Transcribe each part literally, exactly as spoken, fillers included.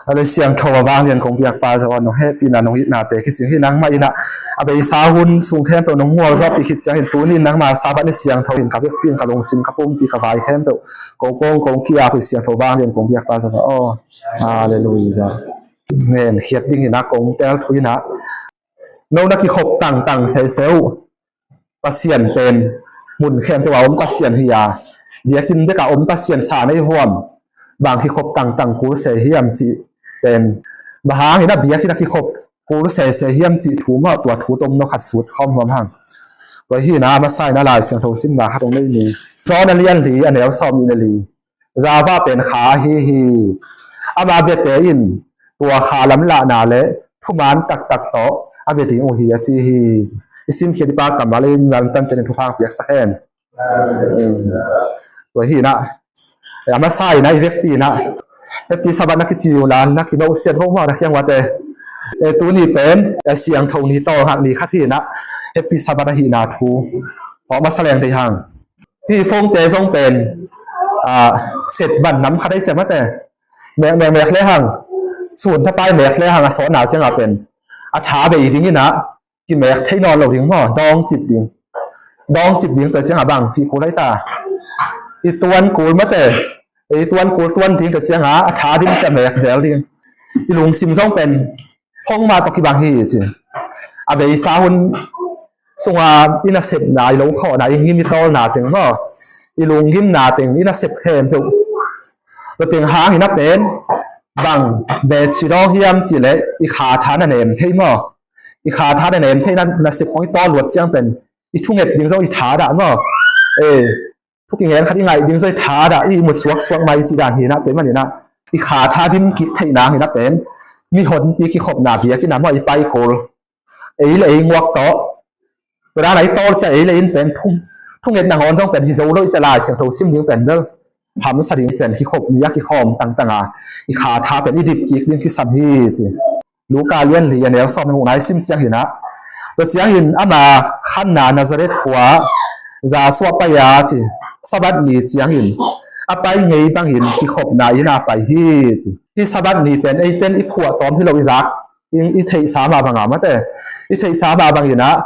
A lei siangtho a vanglian kong biak Pa Zo aw, nong hehpihna nong itnate kicing hi. Nangmah in ah a beisa hun sung khempeuh nong mualzawhpih khit ciangin tuni in nangma Sabbath ni siangtho in ka vekpi in ka lungsim ka pumpi ka vai khempeuh ko kong kong ki-ap hi. Siangtho vanglian kong biak Pa Zo aw. Halleluiah. Ngen khiat dingin ah kong teel thu in ah, no na kikhop tangtang sese uh. Pasian pen mun khempeuh a om Pasian hi a, biakinn bek a om Pasian sa nei vuam. Bang kikhop tangtang kul se hiam cih pen, bang hangin a biakinn a kikhop kul sese hiam cih thu mah, tua thu tomno khat sut khawm nuam hang. Tua hi in ah a masa in ah Lai Siangtho simna khat hong nei ni. John a lian li a neu sawmnih le li. Zava pen kha ahi hi. Ama biate in tua kha lamlahna le thuman taktak tawh a bia ding uh hi, a ci hi. I simkhiat i Pa kammal in lamtan cianin thupha piaksak hen. Tua hi in ah, a masa in ah i vekpi in ah, Happy Sabbath na kici uh la na kinohsiat vokvak na kiang uate. Eh, tuni pen eh, siangtho ni tawlngak ni khat hi in ah, Happy Sabbath ahihna thu phawk masa leng thei hang. Hih phone-te zong pen ah, set van nam khat ahi ciang mate, mek mek mek le hang, sun thapai mek le hang a sawtna ciangah pen a tha bei ding in ah kimek thei nawn lo ding maw, dawngcip ding. Dawngcip ding tua ciangah bang cih kul ahi ta, i tuan kul mate, i tuan kul tuan ding tua ciangah a tha ding ciah mek zel ding. I lungsim zong pen phone mah tawh kibang hi ci. A beisa hun sunga i nasepna, i lo khawhna, i ngim i tawlna teng maw, i lunggimna teng, i nasep khempeuh, tua teng hangin a pen bang beci dawng hiam cih leh i kha tha na nem thei maw? I kha tha na nem thei na, nasep khong i tawl luat ciang pen i thunget ding zong i thadah maw? Eh, thu kingen khat i ngaih ding zong i thadah, i mut suaksuak mai cih dan hi in ah, tua ahih manin ah i kha tha dim kik theihna hangin a pen mihonpi kikhopna biakinn ah maw i pai kul, ei le ei nguak tawh. Tua dan a i tawl ciang ei le ei in pen thung, thungetna ngawn zong pen hi zo lo i ci a, Lai Siangtho sim ding pen bel hamsa ding pen kikhop ni a kikhawm tangtang a, i kha tha pen i dip kik ding kisam hi ci. Luka lian li a neu sawm le gukna i sim ciang hi in ah, tua ciangin ama khanna Nazareth khua ah Jesuh a pai a ci, Sabbath ni ciangin a pai ngei bangin kikhopna inn ah pai hi ci. Hih Sabbath ni pen eiten i phuahtawm hi lo, i zak i, i theihsa mah banga mate, i theihsa mah bangin ah,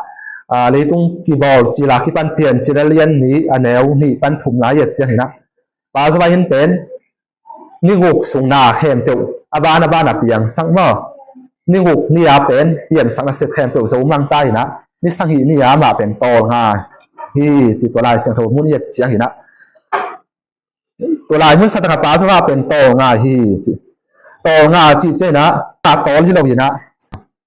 ah, Leitung Kibawl Cil a kipan Piancil a lian nih a neu nih pan thumna i et ciang hi in ah, Pa Zava in pen ni guk sung na khempeuh a ban a ban a piangsak maw? Ni guk ni a pen piansak nasep khempeuh zo mang ta hi in ah, ni sagih ni a amah pen tawlnga hi ci. Tua Lai Siangtho mun i et ciang hi in ah, tua lai mun sa tak a Pa Zava pen tawlnga hi ci. Tawlnga cih ciang in ah a tawl hi lo hi in ah,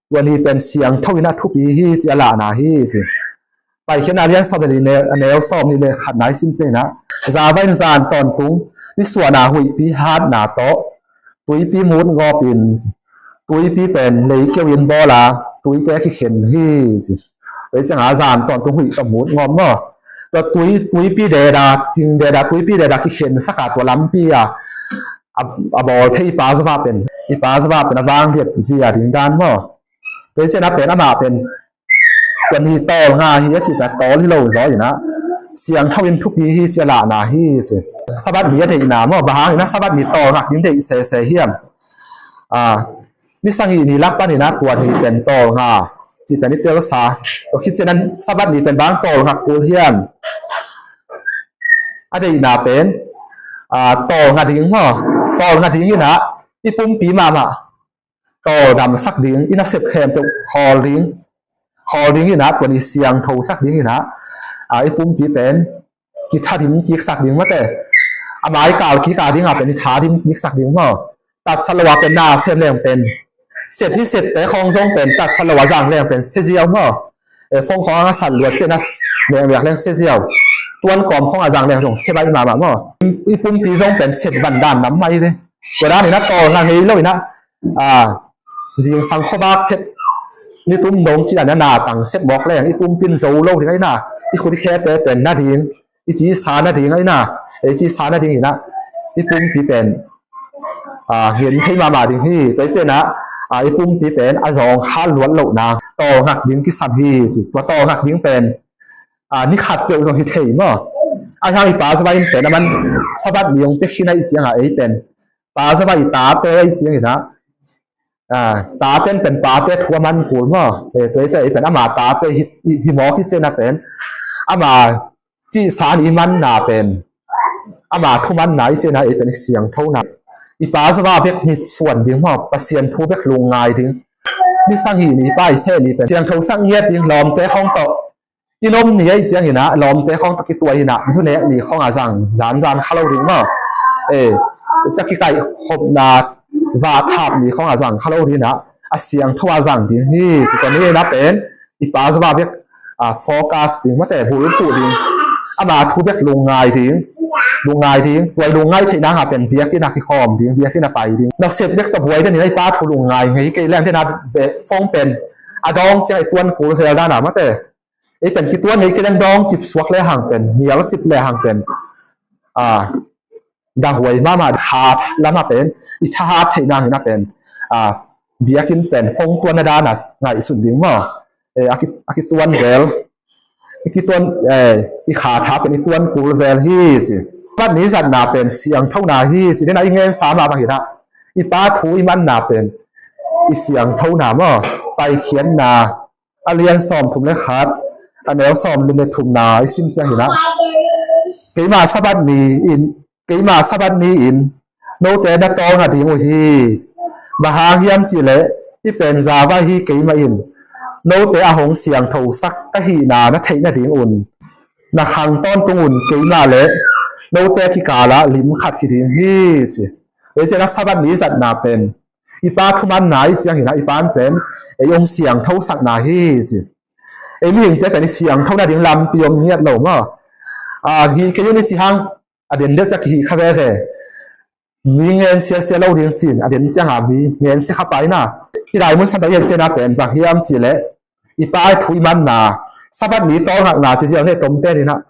tua ni pen siangtho in ah thupi hi ci, a lahna hi ci. Paikhiatna lian sawm le li, a neu sawmnih le khatna i sim ciang in ah, Zava in zan tawntung nisuahna huihpi hatna tawh tuipi mut ngawp in, tuipi pen leikeu in bawl a, tuite kikhen hi ci. Tua ciang a zan tawntung huih tawh mut ngawp maw? Tua tui, tuipi deda, cing deda, tuipi deda kikhensak a, tua lampi a, a, a bawl thei i Pa Zava pen, i Pa Zava pen a vangliat zia ding dan maw? Tua ciang a pen amah pen tua ni tawlnga hi a cih pen tawl hi lo zaw in ah, siangtho in thupi hi ci, a lahna hi ci. Sabbath ni a deihna maw, bang hangin ah Sabbath ni tawlngak ding deih sese hiam? Ah, ni sagih ni lak panin ah tua ni pen tawlnga cih pen i telsa. Tua khit ciang in Sabbath ni pen bang tawlngak kul hiam? A deihna pen ah, tawlnga ding maw, tawlnga ding in ah i pumpi mahmah tawldamsak ding, i nasep khempeuh khawl ding, khawl ding in ah, tua ni siangthosak ding in ah, ah, i pumpi pen kithadim kiksak ding mate. A mai kal kik a ding a pen i thadim kiksak ding maw? Tatsat lo a pen na sem leng pen, set hi sette khawng zong pen tatsat lo a zang leng pen sia ziau maw? Eh, phone khawng a sat luat ciang a, mekmek leng sia ziau. Tuan kawm khawng a zang leng zong sia baih mahmah maw? I pumpi zong pen set van dan nam mah hi ve. Tua dan in ah tawlnga ngei lo in ah, ah, zingsang khuavak phet, ni tum dong ci dan a na tang sep mawk leng i pumpi in zo lo ding ahi na, i khut i khete pen na ding, i cisa na ding ahi na, ei cisa na ding in ah, i pumpi pen, ah, ngen thei mahmah ding hi. Tua i ciang ah, ah, i pumpi pen a zawngkhal luat lohna tawlngak ding kisam hi ci. Tua tawlngak ding pen, ah, ni khat peuh zong hi thei maw? Ahi hang i Pa Zava in pen a man Sabbath ni hong pia khin ahih ciang a, ei pen Pa Zava i tate ahih ciang in ah, Tate in pen pate thu a man kul maw? Tua i cia i pen ama tate hi mawk hi ciana pen ama cihsan i manna pen, ama thumanna i ciana i pen i siangthona, i pa zava bek mitsuan ding maw? Pasian thu bek lungngai ding. Ni sang hi ni, pa i seh ni pen siangtho sak ngiat ding, lawmte khawng tawh i nom ni ahi cianginah lawmte khawng tawh kituai inah zunek ni khawng a zang zanzan kha lo ding maw? Ca kikaih khopna vahthap ni khawng a zang kha lo dinah a siangtho a zang ding hi. Ci tua ni na pen i pa zava bek focus ding mate, bulphuh ding, ama thu bek lungngai ding, lungngai ding. Tua i lungngai theih nanga pen biakinn a kikhawm ding, biakinn a pai ding. Nasep bek tawh buai den inah i pa thu lungngai ngei kei leng dena phone pen a dawng ciang i tuan kul zel dana mate, i pen kituan ngei kei leng dawng cip suak le hang pen, mial cip le hang pen danghuai mahmah. Khat lama pen i thahat theih nangin a pen biakinn pen phone tuanna dana ngaihsun ding maw? A kituan zel, i kituan, i khat ha pen i tuan kul zel hi ci. Sabat ni zatna pen siangthona hi ci dena i ngensa mah bang hinah i pa thu i manna pen i siangthona maw? Paikhiatna a lian sawm thum le khat, a neu sawm le thumna i sim ciang hinah, keima Sabat ni in, keima Sabat ni in note na tawlnga ding uh hi. Bang hang hiam cihleh i pen zava hi keima in note a hong siangthosak ka hihna na theih nadingun na khang tawntungun keima le note kikalah lim khat hi ding hi ci. Ei ciana Sabat ni zatna pen i pa thumanna i ciang hinah i pan pen ei hong siangthosakna hi ci. Ei mihingte pen i siangtho nading lampi om ngiat lo maw? Hi kei un i ci hang a den deuh ciak hi kha veve. Mi ngen siasia lo ding cin a den cianga mi ngen sia kha paina. Hih lai mun santa i et ciana pen bang hiam cihleh i pa i thu i manna, Sabat ni tawlngakna ci ziau ne tomte ninah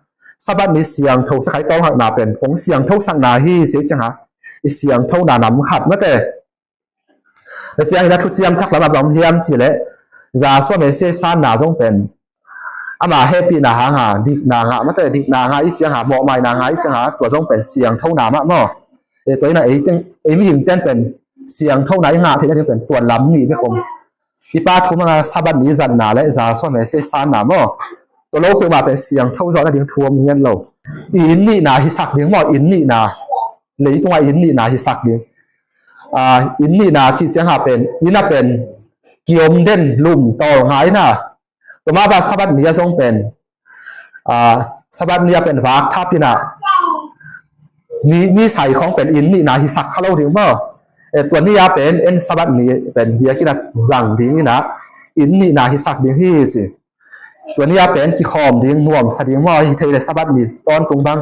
Sabat ni siangtho sakha i tawlngakna pen kong siangthosakna hi ci cianga i siangthona nam khat mate. Na ciang hinah thuciam thak lam a bang hiam cihleh Zasua mese sanna zong pen ama hehpihna hanga dikna ngah mate, dikna ngah i cianga mawhmaina ngah i cianga tua zong pen siangthona mah maw? Tua inah ei mihingten pen siangthona i ngah theih nading pen tua lam nih bek om. I pa thu manga Sabat ni zatna le Zasua mese sanna maw? Tua lo peuhmah pen siangtho zawh nading thu om ngian lo. Inn nihna hisak ding maw? Inn nihna, leitungah inn nihna hisak ding. Inn nihna cih cianga pen inn a pen kiom den lum tawl ngaina. Tua mah bang Sabat ni a zong pen Sabat ni a pen vak thap inah mi sai khawng pen inn nihna hisak kha lo ding maw? Tua ni a pen en Sabat ni pen biakinn a zang ding inah inn nihna hisak ding hi ci. Tua ni a pen kikhawm ding nuamsa ding maw? Hi thei le Sabat ni tawntung bang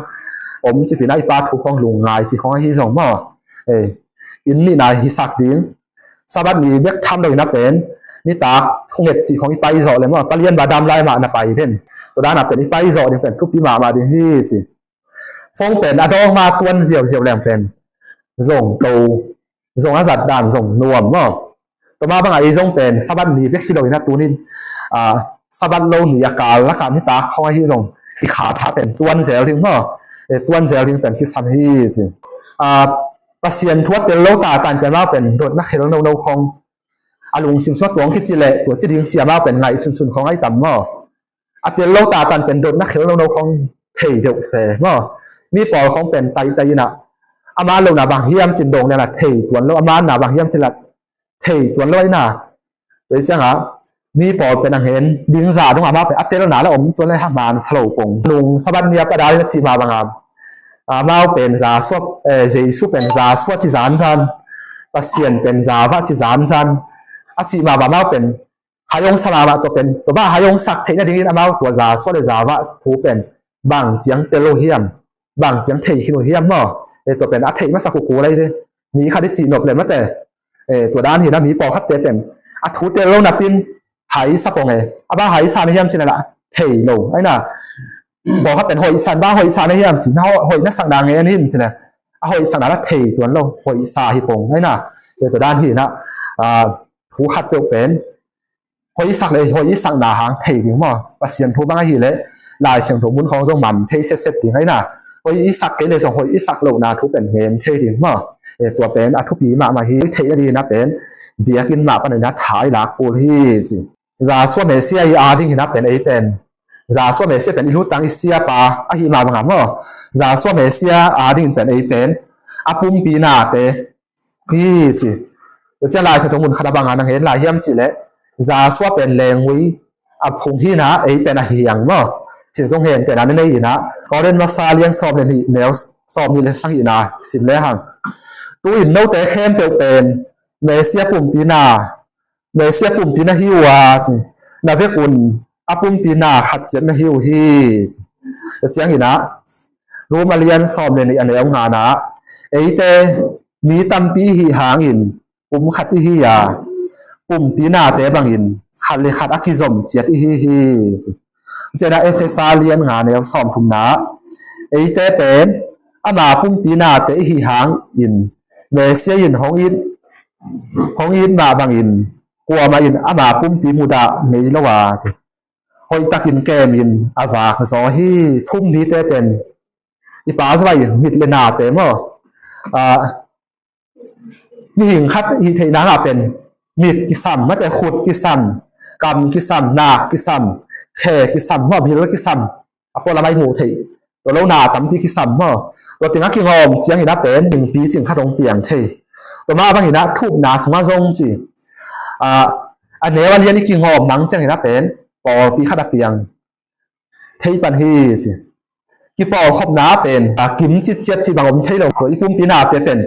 om cipinah i pa thu khawng lungngai ci khawng ahi zong maw? Inn nihna hisak ding. Sabat ni bek tham lo inah pen nitak thunget ci khawng i pai zawh le maw? Palian ba dam lai mah na pai den. Tua dana pen i pai zawh ding pen thupi mahmah ding hi ci. Phone pen a dawng ma tuan ziauziau leng pen zong to, zong a zat dan zong nuam maw? Tua mah bangah ei zong pen Sabat ni bek hi lo inah tunin Sabat lo ni a kal lakah nitak khawng ahi zong i khat ha pen tuan zel ding maw? Tuan zel ding pen kisam hi ci. Pasian thu a tel lo tatan pen mah pen dotna khel nono khawng a lungsim sua tuang kici leh tua ci ding cia mah pen ngaihsunsun khawng ahi tam maw? A tel lo tatan pen dotna khel nono khawng thei deuh se maw? Mi pawl khawng pen taitai inah ama lona bang hiam cin dong nena thei tuan lo, ama na bang hiam cin la thei tuan lo aina. Tua cianga mi pawl pen a ngen ding za dong amau pen a telna la om tuan le ha man sa lo pong. Nung Sabat ni a pada ding a cih mah banga amau pen Zasua, Jesu pen Zasua ci zanzan, Pasian pen Zava ci zanzan a cih mah banga amau pen hai ong sa mahmah tua pen tua bang hai ong sak theih nadingin amau tua Zasua le Zava thu pen bang ciang tel lo hiam, bang ciang thei khin uh hiam maw? Tua pen a theih masak uh kul ahi ve. Mi khat i cih nop le mate tua dan hina mi pawlkhatte pen a thu tel lo napin hai sa pong e. A bang hai sa na hiam cin a la thei lo aina. Pawlkhat pen hoih san bang hoih sa na hiam cin hoih na sak na ngen hin cin a hoih sak na la thei tuan lo, hoih sa hi pong aina. Tua dan hina thu khat peuh pen hoih i sak le hoih i sakna hang thei ding maw? Pasian thu bang ahih leh Lai Siangtho mun khawng zong man thei setset ding aina. Hoih i sak kei le zong hoih i sak lohna thu pen ngen thei ding maw? Eh, tua pen a thupi mahmah hi. Theih a ding in a pen biakinn mah panin a tha i lak kul hi ci. Joshua Messiah i ading in a pen ei pen Joshua Messiah pen i lutang i siapa ahi mah bangah maw, Joshua Messiah ading in pen ei pen a pumpi nate hi ci. Tua ciang Lai Siangtho mun khat a bangah nang hen lai hiam cih leh Joshua pen lengui a phung hi in a, ei pen a hiang maw, cih zong hen pen a na nei in a. Korin masa lian sawm le nih neu sawm nih le sagihna sim le hang. Tu-in note khempeuh pen Messiah pumpi na, Messiah pumpi na hi uh a ci, na vekun a pumpi na khat ciat na hi uh hi ci. Tua ciang in a Rom a lian sawm le nih a neu ngana, eite mi tampi i hih hangin pum khat i hi a, pumpi nate bangin khat le khat a kizom ciat i hi hi ci. Ciang a Efesa lian nga neu sawm thumna, eite pen ama pumpi nate i hih hangin Messiah in hong it, hong it mah bangin kuamah in ama pumpi mudah ngei lo a ci. Hoihtakin kemin a vak zaw hi. Thum mite pen i pa zawai mit le nate maw, ah, mihing khat hih theih nangah pen mit kisam, mate khut kisam, kam kisam, nak kisam, khe kisam maw, bil kisam, a pualam a i muh theih tua lo na tampi kisam maw. Tua teng a kingawm ciang in a pen mihing picing khat hong piang thei. Tua mah bang in a thupna sungah zong ci, ah, a neu a lian i kingawm nang ciang in a pen pawlpi khat a piang thei pan hi ci. Kipawlkhopna pen a kim citciat cih bang om thei lo. Tua i pumpi nate pen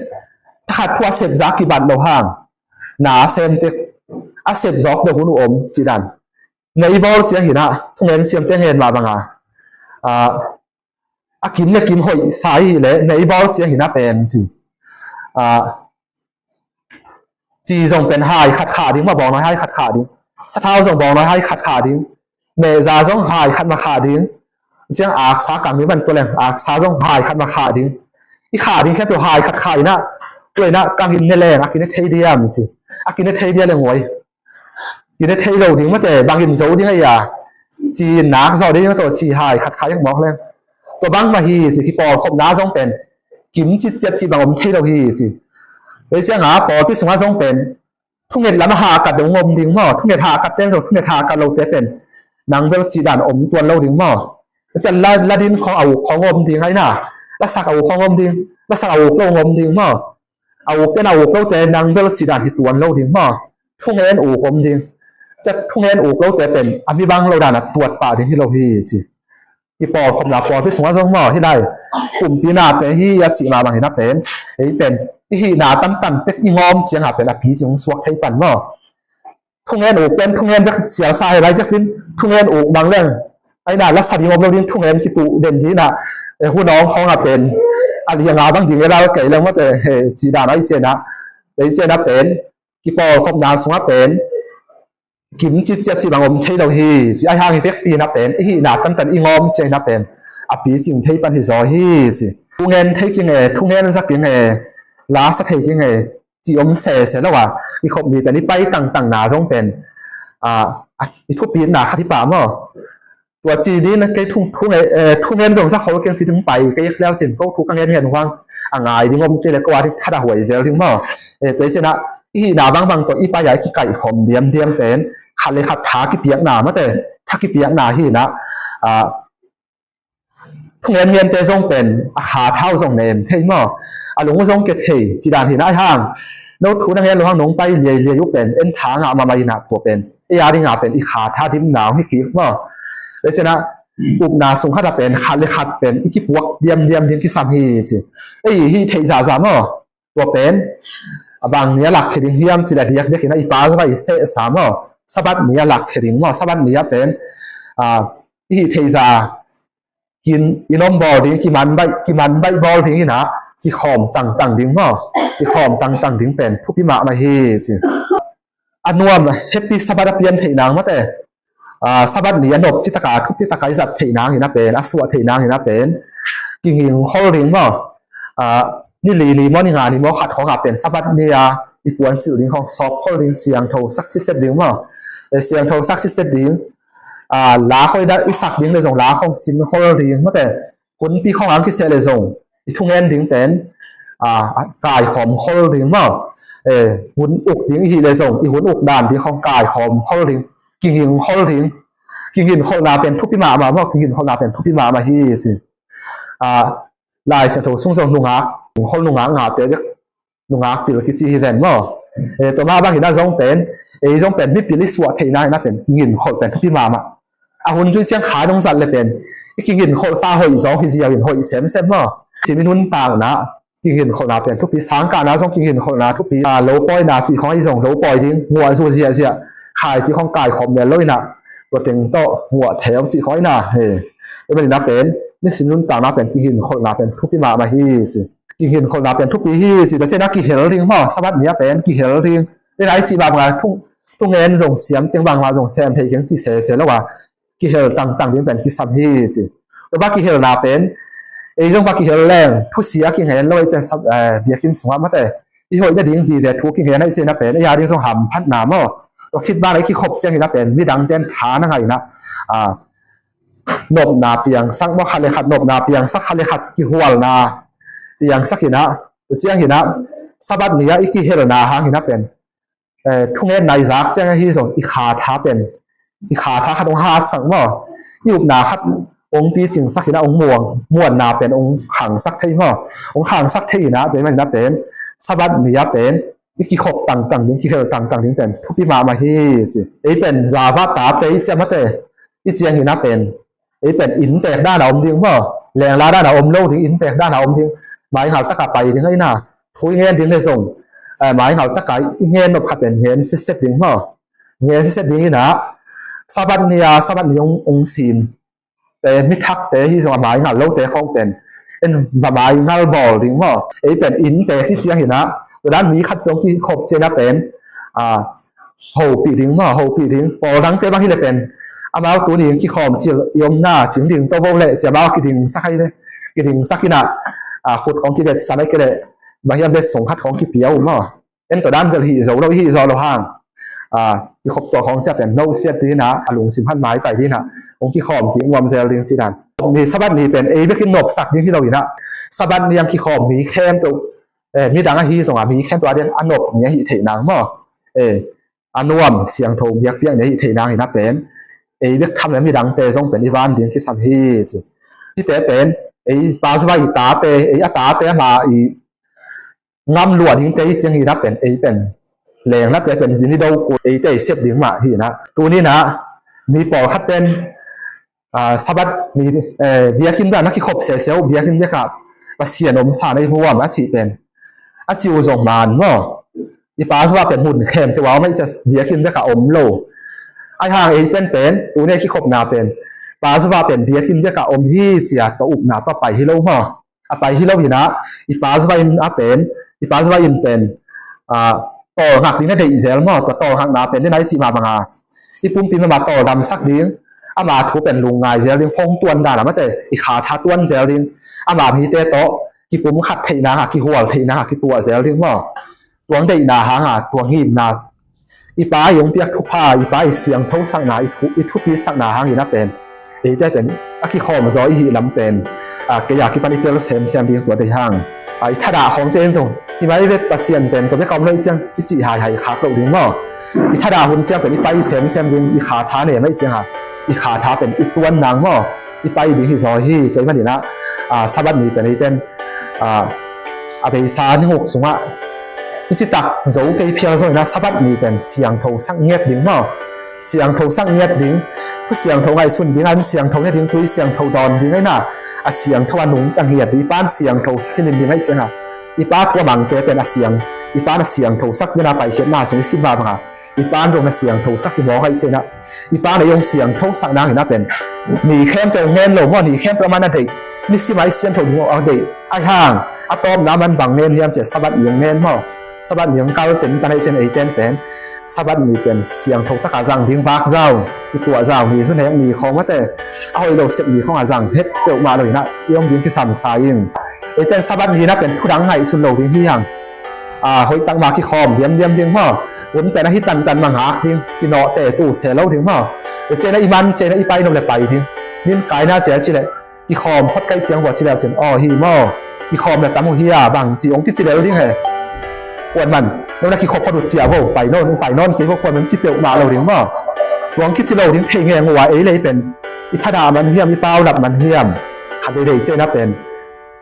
thakhat thu a sepzak kibat lo hang, na a sem tek a sepzawk deuh hun uh om cih dan. Na i bawl ciang hi na, thungen siamte ngen mah banga, ah, a kim le kim hoih sa i hih leh na i bawl ciang hi na pen ci, ah, ci zong pen hai khat khah ding, ma bawngnawi hai khat khah ding, sathau zong bawngnawi hai khat khah ding, mehza zong hai khat ma khah ding, ciang aksa kang ding ban tua leng aksa zong hai khat ma khah ding. I khah ding khempeuh hai khat khah in a, tua in a kang in ne leng a kine thei diam ci, a kine thei dia leng uai, kine thei lo ding mate, bangin zo ding a ia, ci nak zawh ding a tawh ci hai khat khah i mawk leng. Tua bang mah hi ci, kipawlkhopna zong pen kim citciat cih bang om thei lo hi ci. Ei cianga pawlpi sungah zong pen thunget lam a hahkat dong om ding maw, thunget hahkat ten zong thunget hahkat lote pen nang bel cih dan om tuan lo ding maw. Cian la, la din khawng a uk khawng om ding aina, la sak a uk khawng om ding, la sak a uk lo om ding maw. A uk ten a uk lote nang bel cih dan hi tuan lo ding maw. Thungen uk om ding. Cian thungen uk lote pen a mi bang lo dan a tuat pah ding hi lo hi ci. I pawlkhopna pawlpi sungah zong maw, hi lai kumpi nate hi a cih mah bang hi na pen, ei pen i hihna tantan tek i ngawm cianga pen a picing suak thei pan maw. Thungen uk pen thungen bek sialsa hi lai ziak din, thungen uk bang leng aina la sa ding om lo din, thungen kituh den dina, eh, hunawng khawng a pen a lianga bang ding e lal kei leng mate, eh, cih dan a i ciana, i ciana pen kipawlkhopna sungah pen kim citciat cih bang om thei lo hi ci. Ai hang hi vekpi na pen i hihna tantan i ngawm ciai na pen a picing thei pan hi zaw hi ci. Thungen thei king e, thungen za king e, la sa thei king e, ci om sese lo a, i khop mi pen i pai tangtang na zong pen, ah, i thupitna khat hi pah maw. Tua ci din kei thung, thung, eh, thungen zong za khol keng ci ding pai kei leu cin ko thu ka ngen ngen huang a ngai ding om kei le ko a ding thada huai zel ding maw. Eh, tua i cina i hihna bangbang tua i pai a i kikaih khom diamdiam pen khat le khat tha kipiakna mate, tha kipiakna hi na, ah, thungen hiante zong pen a kha thau zong nem thei maw. A lung zong ke thei ci dan hi na ai hang. No thu na ngen lo hang nong pai liai liai uh pen en tha ngah mahmah hi na tua pen ei a dinga pen i kha tha dimna hong hi kik maw. Le cina upna sung khat a pen khat le khat pen i kipuak diamdiam ding kisam hi ci. Ei hi thei zaza maw. Tua pen a bang ni a lak khia ding hiam ci le diakdiak hi na i pa zava i seh sa maw. Sabat ni a lak khia ding maw. Sabat ni a pen, ah, i hi thei za kin i nom bawl ding, kiman baih, kiman baih bawl ding hi na, kikhawm tangtang ding maw. Kikhawm tangtang ding pen thupi mahmah hi ci. A nuam Happy Sabbath a pian theih nang mate, ah, Sabbath ni a nop citaka thupi taka i zat theih nang hi na pen, a suah theih nang hi na pen kinging khol ding maw. Ah, ni li ni maw, ni nga ni maw khat khawngah pen Sabbath ni a i puan silh ding khawng sawp khol ding, siangtho sak siset ding maw. Eh, siangtho sak siset ding. Ah, la khoi dah i sak ding le zong la khawng sin khol ding mate. Hunpi khawng ang kiseh le zong i thungen ding pen, a, a, kaikhawm khol ding maw. Eh, hun uk ding i hih leh zong i hun uk dan ding khawng kaikhawm khol ding, kiging khol ding. Kiginkholhna pen thupi mahmah maw, kiginkholhna pen thupi mahmah hi ci. A, Lai Siangtho sung zong nungak, khol nungak ngate bek nungak pil kici hi ven maw. Eh, tua mah bang hi na zong pen, ei zong pen mipil i suah theihna hi na pen kiginkholh pen thupi mahmah. A hun zui ciang kha dong zat le pen i kiginkholhsa hoih zong hi ziau in hoih semsem maw. Cimi nuntakna kiginkholhna pen thupi, sangkahna zong kiginkholhna thupi, a, lo pawina cih khawng ahi zong lo pawi ding, nguah zu ziahziah, khaici khawng kaikhawm mel lo inah, tua teng tawh nguah theu cih khawng inah, he. Tua manin a pen nisim nuntakna pen kiginkholhna pen thupi mahmah hi ci. Kiginkholhna pen thupi hi ci, tua ciang a kihel ding maw, Sabbath ni a pen kihel ding. Ni nai cih mahmah thung, thungen zong siam keng, bangmah zong sem thei keng ci sese lo a, kihel tangtang ding pen kisam hi ci. Tua va kihelna pen, ei zong va kihel leng thusia kingen lo, ei ciang sab, eh, biakinn sungah mate i hoih nading vive thu kingen a i cihna pen ei a ding zong hamphatna maw. Tua khit banah i kikhop ciang hi na pen midangte in tha na ngaihna, ah, nopna piangsak maw, khat le khat nopna piangsak, khat le khat kihualna piangsak hi na. Tua ciang hi na, Sabbath ni-ah i kihelna hang hi na pen, eh, thungen nai zak ciang ahi zong i kha tha pen, i kha tha khat hong hatsak maw, i upna khat hong picingsak hi na, hong muang, muanna pen hong khangsak thei maw, hong khangsak thei hi na. Tua ahih manin a pen Sabbath ni-ah pen i kikhop tangtang ding, kihel tangtang ding pen thupi mahmah hi ci. Ei pen Zava tate i ci a mate, i ciang hi na pen ei pen inntek dan a om ding maw, lengla dan a om lo ding, inntek dan a om ding. Maingal taka pai ding ahi na, thu i ngen ding le zong, eh, maingal taka i ngen nop khat pen ngen sitset ding maw. Ngen sitset ding hi na, Sabbath ni-a, Sabbath ni hong, hong sin te, mithakte hi zong a maingal lote khawng pen en va maingal bawl ding maw. Ei pen inntek hi ciang hi na, tua dan mi khat dong kikhop ciang a pen, ah, hopih ding maw, hopih ding. Pawl dangte bang hi le pen amau tuni kikhawm cil i omna cing ding to vo le ci amau kidingsak hi le, kidingsak hi na, ah, khut khawng kivetsam hi kei le, bang hiam vetsong khat khawng kipia uh maw. En tua dan bel hih zo lo, hih zo lo hang, ah, kikhop tua khawng ciah pen no siat ding hi na, a lungsim khat maitai ding hi na, hong kikhawm ding nuam zel ding ci dan. Ni Sabbath ni pen ei bekin nopsak ding hi lo hi na, Sabbath ni ang kikhawm mi khempeuh, eh, midang ahi zong a mi khempeuh a ding a nop ni ahi thei nang maw. Eh, a nuam siangtho biakpiak ni ahi thei nang hi na pen ei bek tham le midangte zong pen i van ding kisam hi ci. Hihte pen ei Passover i tate, ei a tate ama i ngam luah dingte i ciang hi na pen ei pen lengla te pen zin i do kul, eite i sep ding mah hi na. Tuni na mi pawlkhat pen, ah, Sabbath ni, eh, biakinn bek a na kikhop sese uh, biakinn bek ah Pasian omsa na hi vuam a cih pen a ci uh zong man maw. I Passover pen mun khempeuh a om a, i cia biakinn bek ah om lo. Ahi hang ei pen pen tuni a kikhopna pen Passover pen biakinn bek ah om hi cia tua upna tua pai hi lo maw. A pai hi lo hi na, i Passover in a pen, i Passover in pen, ah, tawlngak ding na deih zel maw. Tua tawlngakna pen ni nai cih mah bang a i pumpi mah tawldamsak ding, ama thu pen lungngai zel ding, hong tuan dan a mate i kha tha tuan zel ding, ama mite tawh kipumkhat theih nang a, kihual theih nang a kituah zel ding maw. Tua deihna hang a, tua ngimna, i Pa i hong piak thupha, i Pa i siangthosakna, i thu, i thupisakna hang hi na pen eite pen a kikhawm zaw i hih lam pen, ah, kei a kipan i tel semsem ding tua deih hang. Ah, i thadah khawng ciang zong hi mai ve, Pasian pen tua bek a om lo i ciang i cih haihai khak loh ding maw. I thadah hun ciang pen i pai semsem ding, i kha tha nem a i ciang a, i kha tha pen i tuan nang maw. I pai ding hi zaw hi. Tua ahih manin a, ah, Sabbath ni pen ei pen, ah, a beisa ni nguk sungah i citak zo kei phial zong hi na, Sabbath ni pen siangthosak ngiat ding maw. Siangthosak ngiat ding, thu siangtho ngaihsun ding, an siangtho ngiat ding, tui siangtho dawn ding ahi na, a siangtho a nungta ngiat ding, i Pa'n siangthosak hi lim ding ahi ciang a, i Pa thu a mangte pen a siang, i Pa'n a siangthosak ding a, Paikhiatna sung i sim mah bang a i Pa'n zong na siangthosak hi mawk ahi ciang a, i Pa'n ei hong siangthosak nang hi na pen ni khempeuh ngen lo maw, ni khempeuh a man a deih, nisim a i siangtho ding a deih. Ahi hang a tawpna man bang ngen hiam cia Sabbath ni hong ngen maw. Sabbath ni hong kal pen tan ahi ciang ei ten pen Sabbath ni pen siangtho taka zang ding, vak zau, i tuah zau ni, zu nek ni khawng mate, a hoih lo sep ni khawng a zang het peuhmah lo hi na, i om ding kisam sa ing. Ei ten Sabbath ni na pen thu dang ngaihsun lo ding hi hang. Ah, hoih tak mah kikhawm diamdiam ding maw. Hun pen ahi tantan mah ngak ding, kinawhte tu se lo ding maw. Ei ciang a i man ciang a i pai nop le pai ding. Nin kaina ciang a ci le kikhawm phot kaih ciang vua ci le cin aw hi maw. kikhawm le tam uh hi a, bang ci hong kici lel ding hi. Kuaman, no na kikhop phot uh ci a vo, pai nawn, pai nawn kei vo, kuaman ci peuhmah lo ding maw. Tua hong kici lo ding thei ngeng uh a, ei lei pen i thadah man hiam, i paulap man hiam, khat veivei ciang a pen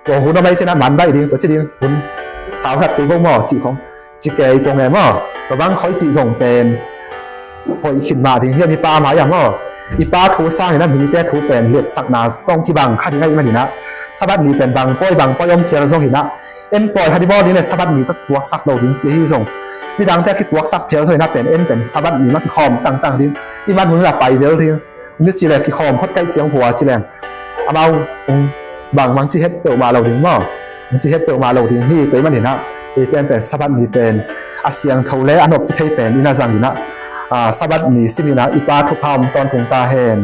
tua hun a mai ciang a man baih ding, tua ci ding hun sausat kei vo maw, cih khong ci kei pong e maw. Tua bang khoi cih zong pen hoih khin mah ding hiam, i pa mai a maw. I pa thu sangin a mite thu pen letsakna tawh kibang kha ding ahih manin a, Sabbath ni pen bang pawi bang pawi om phial zongin a, en pawi kha ding bawl ding le Sabbath ni tawh tuaksak lo ding ci ahi zong, midangte a kituaksak phial zongin a pen en pen Sabbath ni mah kikhawm tangtang ding, i man hun a pai vel ding. Ni ci le kikhawm phot kaih ciang hua ci leng amau hong bang mang ci het peuhmah lo ding maw. Hong ci het peuhmah lo ding hi. Tua ahih manin a, eite pen Sabbath ni pen a siangtho le a nop ci thei pen i na zangin a, a, Sabbath ni simin a i Pa thupha om tawntung ta hen.